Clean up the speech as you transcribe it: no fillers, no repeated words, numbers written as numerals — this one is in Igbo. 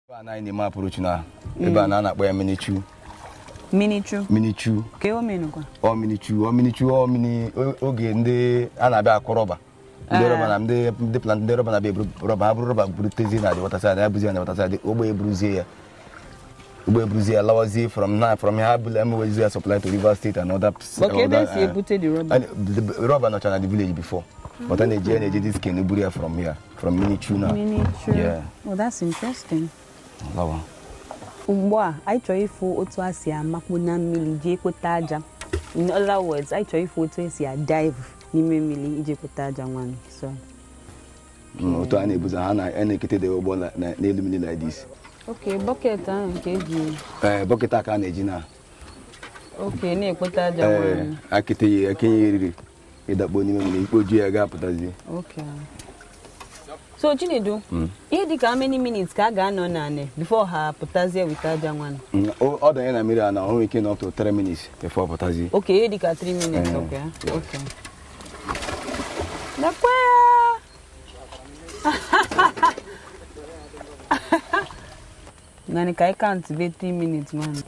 Ebe a na anyị na-eme approach na ebe a na a na-akpọ ya minichu. Minichu. Minichu. Ka o menukwa. Ọ minichu, ọ minichu, ọ mini oge ndị a na-abịa akụ rọba. Ndị rọba na ndị plant ndị rọba na-abịa eburu rọba, ha buru rọba burutezie na the water side, ya buzie na the water side, ogbe eburuzie ya. Ogbe eburuzie ya lawazie from now from here bụla emewezie ya supply to Rivers State and other. Okay, ebe esi ebute the rọba. The rọba nọcha na the village before. But then they this can buru ya from here, from Minichu now. Minichu. Yeah. Oh, that's interesting. Lawa. Ugbu a, anyị chọrọ ịfụ otu a si amakpu na mmiri jee kpota aja. In other words, anyị chọrọ ịfụ otu esi a-dive n'ime mmiri iji kpota aja nwanne. So. Otu a na-ebuza ha na-ekete dị ụgbọ n'elu mmiri like this. Okay, bucket ahụ nke eji. Bucket a ka a na-eji na. Okay, na-ekpota aja nwanne. Akete ya, ekenye ya eriri. Ịdakpo n'ime mmiri, ikpoju ya ga-apụtazi. Okay. So Chinedu, ihe dị ka how many minutes ka a ga-anọ naanị before ha pụtazie with aja nwanne? Ọ danye na mmiri a na ọ nwere ike nọ up to 3 minutes before pụtazie. Okay, ihe dị ka 3 minutes, okay. Okay. Lekwa ya! Naanị ka anyị count be 3 minutes nwanne.